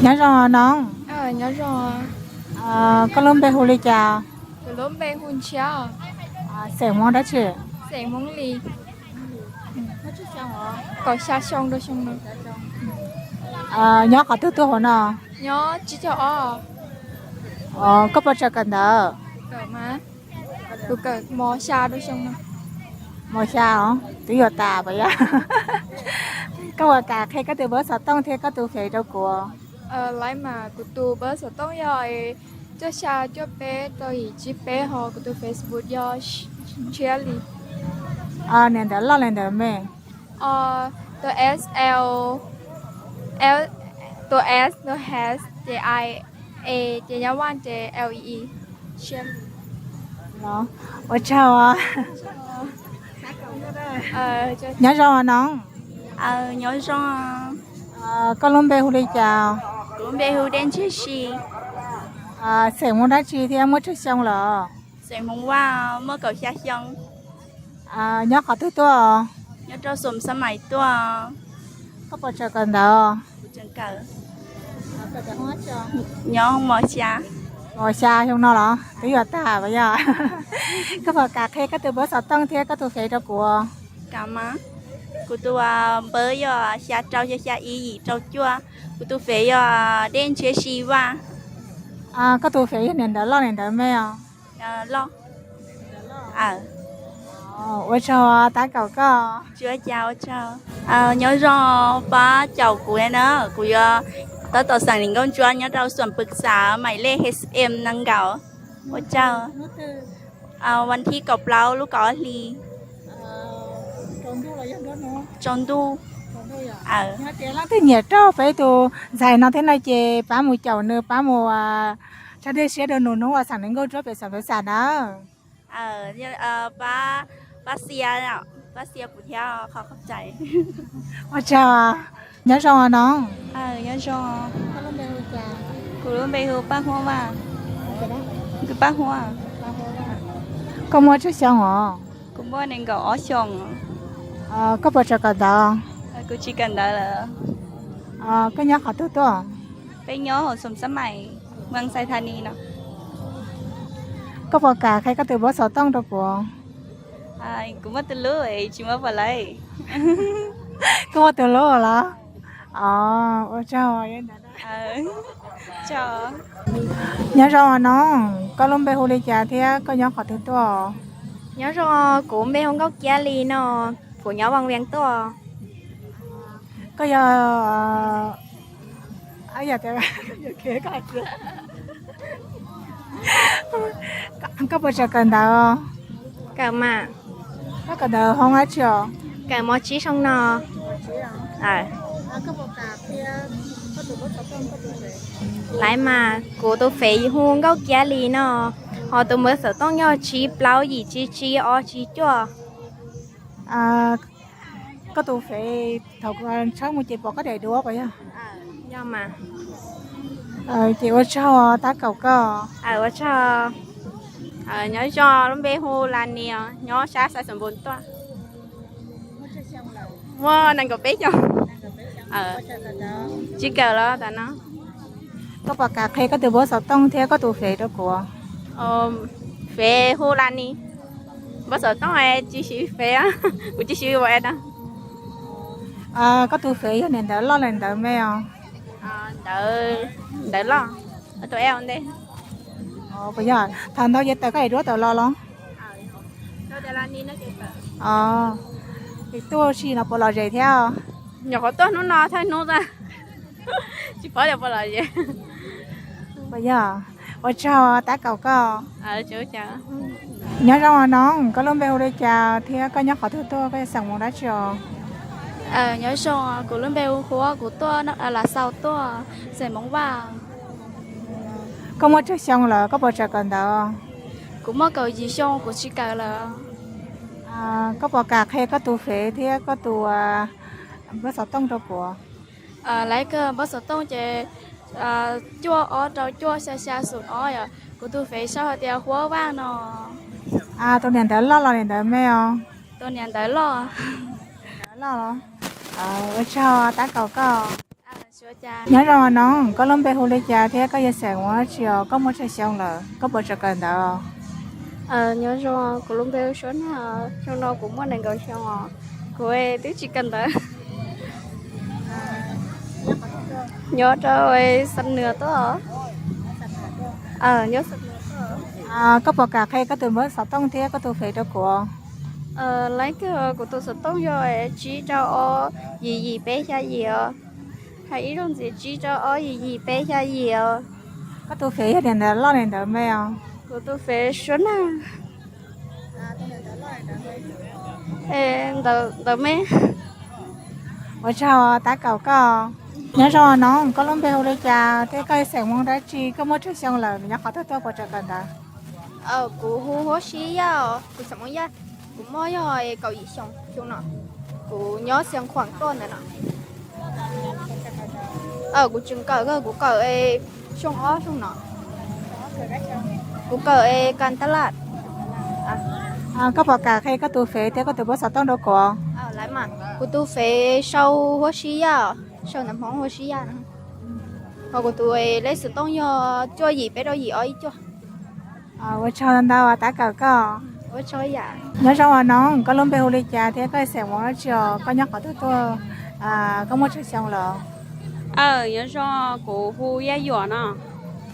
Nyob zoo os noog. Koj lub npe hu li cas? Xeem Hmoob dab tsi? Nyob qhov twg tuaj hauv no? Koj puas tseem kawm ntawv? Mos xya os, twb yuav tas puas yog? Koj puas kam qhia koj tus npawb xov tooj thiab koj tus fev rau kuv? Laiv mas, kuv tus npawb xov tooj yog cuaj xya cuaj peb rau yim tsib peb, ho kuv tus Facebook yog Ntshiab Lis. Niam ntawv loj li ntawd me? Tus S L, tus S, tus H, ces I, A, ces nyob vaj ces L E E. Ua tsaug. Nyob zoo os noog. Nyob zoo. Koj lub npe hu li cas? Kuv lub npe hu Dej Ntshiab Si. Xeem Hmoob dab tsi thiab muaj tsawg xyoo lawm? Xeem Hmoob Vaj, muaj kaum xya xyoo. Nyob qhov twg tuaj? Nyob rau Xoom Xab Mais tuaj. Koj puas tseem kawm ntawv? Nyob mos xya. Mos xya xyoo no los twb yuav tag puas yog? Koj puas kam qhia koj tus npawb xov tooj thiab koj tus fev rau kuv? Kam mas. Kuv tus npawb yog xya rau xya xya ib yim rau cuaj. Kuv tus fev yog Dej Ntshiab Si Vaj. Koj tus fev yog niam ntawv loj niam ntawv me os? Loj. Ua tsaug, tab kaum koj. Tsis ua cas, ua tsaug. Nyob zoo, pab caum kuv na, kuv yog tab tom xeem Lis Nkauj Ntsuab nyob rau Xoom Pwm Xav, mais lej H M nees nkaum. Ua tsaug. Vas thib kaum plaub lub kaum ob hli. Tsaus ntuj. Leej twg nyiam rau peb tus ntxhais no thiab no ces pab mus caum nws, pab mus tsa dej siab rau nws hnub uas xeem Lis Nkauj Ntsuab pem Xoom Pwm Xav na. Pab, pab xia, pab xia kuv thiab, qhov qhov txais. Ua tsaug, nyob zoo os noog. Kuv lub npe hu Paj Huab Vaj. Paj Huab. Koj muaj tsawg xyoo os? Kuv muaj nees nkaum ob xyoos. Koj puas tseem kawm ntawv? Kuv tsis kawm ntawv lawm. Koj nyob qhov twg tuaj? Peb nyob hauv Xoom Xab Mais, Moos Xais Thas Nis no. Koj puas kam qhia koj tus npawb xov tooj rau kuv? Kuv muaj tus hlub, tsis muaj puas lawv. Koj muaj tus hlub los? Ua tsaug. Nyob zoo os noog, koj lub npe hu li cas thiab koj nyob qhov twg tuaj? Nyob zoo, kuv npe hu Nkauj Kiab Lis no, kuv nyob Vaj Vias tuaj. Koj yog, koj puas tseem kawm ntawv? Kawm mas. Koj kawm ntawv hoob dab tsi os? Kawm mos tsib xyoo no. Laiv mas, kuv tus fev hu Nkauj Kiab Lis no, ho tus npawb xov tooj yog tsib plaub yim tsib tsib ob tsib cuaj. Koj tus fev thaum tshawb mus ces pom koj daim duab puas yog? Yog mas. Ces ua tsaug, tab kaum koj. Ua tsaug. Nyob zoo, lub npe hu Las Nis, nyob sab Xais Xoom Npus tuaj. Muaj nees nkaum peb xyoo. Tsis kawm los tas no. Koj puas kam qhia koj tus npawb xov tooj thiab koj tus fev rau kuv? Fev hu Las Nis, npawb xov tooj tsis siv fev, kuv tsis siv WhatsApp no. Koj tus fev yog niam ntawv loj niam ntawv me os? Ntawv loj, tus L ntej. Puas yog thaum ntau ces tawm koj daim duab tawm los los? Es tuaj ua si no puas lom zem thiab? Nyuam qhuav tuaj hnub no thawj hnub, tsis paub tias puas lom zem. Puas yog? Ua tsaug, tab kaum koj. Nyob zoo os noog, koj lub npe hu li cas thiab koj nyob qhov twg tuaj, koj yog xeem Hmoob dab tsi os? Nyob zoo, kuv lub npe hu Huab, kuv tuaj Las Xaus tuaj, xeem Hmoob Vaj. Koj muaj tsawg xyoo lawm, koj puas tseem kawm ntawv? Kuv muaj kaum yim xyoo, kuv tsis kawm lawm. Koj puas kam qhia koj tus fev thiab koj tus npawb xov tooj rau kuv? Laiv kawg, npawb xov tooj ces cuaj ob rau cuaj xya xya xoom ob yom. Kuv tus fev sau hais tias Huab Vaj no. Tus niam ntawv loj los niam ntawv me os? Tus niam ntawv loj. Ntawv loj los? Ua tsaug, tab kaum koj. Nyob zoo os noog, koj lub npe hu li cas thiab koj yog xeem Hmoob dab tsi os? Koj muaj tsawg xyoo lawm? Koj puas tseem kawm ntawv? Nyob zoo, kuv lub npe hu Suab Nag, xyoo no kuv muaj nees nkaum xyoo os. Kuv twb tsis kawm ntawv. Nyob rau Xam Nuas tuaj. Nyob Xam Nuas tuaj. Koj puas kam qhia koj tus npawb xov tooj thiab koj tus fev rau kuv? Laib kawg, kuv tus xov tooj yog tsib rau ob yim yim peb xya yim os. Hais ib zaug ntxiv, tsib rau ob yim yim peb xya yim os. Koj tus fev yog niam ntawv loj niam ntawv me os? Kuv tus fev Suab Nag. Ntawv me. Ua tsaug tab kaum koj. Nyob zoo noog, koj lub npe hu li cas thiab koj yog xeem Hmoob dab tsi? Koj muaj tsawg xyoo lawm? Nyob qhov twg tuaj, puas tseem kawm ntawv? Kuv hu Huab Sib Yaj, kuv xeem Hmoob Yaj, kuv muaj yog kaum yim xyoo xyoo no. Kuv nyob Xeev Khuam tuaj ntawd no. Kuv tseem kawm, kuv kawm xyoo ob xyoo no. Kuv kawm Kas Tab Laj. Koj puas kam qhia koj tus fev thiab koj tus npawb xov tooj rau kuv? Kuv tus fev sau Huab Sib Yaj, sau ntawv Hmoob Huab Sib Yaj. Ho kuv tus lej xov tooj yog cuaj yim peb rau yim ob ib cuaj. Ua tsaug ntau tab kaum koj. Nyob zoo os noog, koj lub npe hu li cas thiab koj yog xeem Hmoob dab tsi os? Koj nyob qhov twg tuaj? Koj muaj tsawg xyoo lawm? Aw, nyob zoo, kuv hu Yaj Yuam no.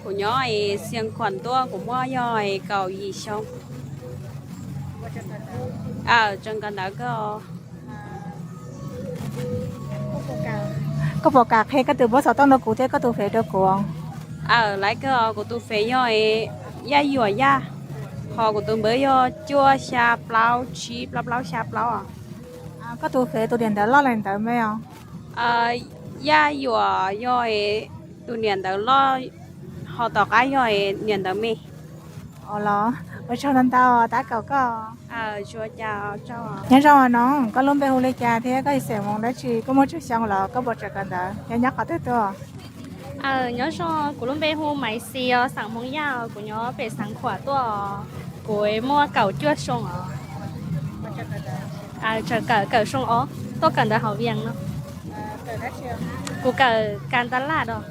Kuv nyob Xeev Khuam tuaj, kuv muaj yog kaum yim xyoo. Aw, tseem kawm ntawv kawg. Koj puas kam qhia koj tus npawb xov tooj rau kuv thiab koj tus fev rau kuv? Aw, laib kawg, kuv tus fev yog Yaj Yuam Yaj, ho kuv tus npawb yog cuaj xya plaub tsib plaub plaub xya plaub. Koj tus fev tus niam ntawv loj niam ntawv me os? Yaj Yuam yog tus niam ntawv loj, ho tom qab yog niam ntawv me. Los, ua tsaug ntau ntau tab kaum koj. Nyob zoo os noog, koj lub npe hu li cas thiab koj yog xeem Hmoob dab tsi? Koj muaj tsawg xyoo lawm? Koj puas tseem kawm ntawv? Nyob nyob qhov twg tuaj? Nyob zoo, kuv lub npe hu Maiv Xis os, xeem Hmoob Yaj os, kuv nyob pem Xeev Khuam tuaj os. Kuv muaj kaum cuaj xyoo os. Tseem kawm, kawm xyoo ob, tuaj kawm ntawv hauv Vias no. Kuv kawm Kas Tab Laj os.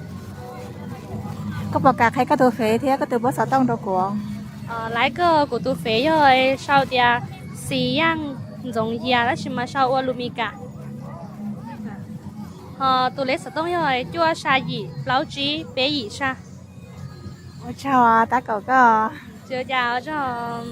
Koj puas kam qhia koj tus fev thiab koj tus npawb xov tooj rau kuv? Laib kawg, kuv tus fev yog sau tias Xis Yaj Ntxoov Yias tab sis mas sau ua Lus Mis Kas. Ho tus lej xov tooj yog cuaj xya yim plaub tsib peb yim xya. Ua tsaug tab kaum koj. Tsis ua cas, ua tsaug.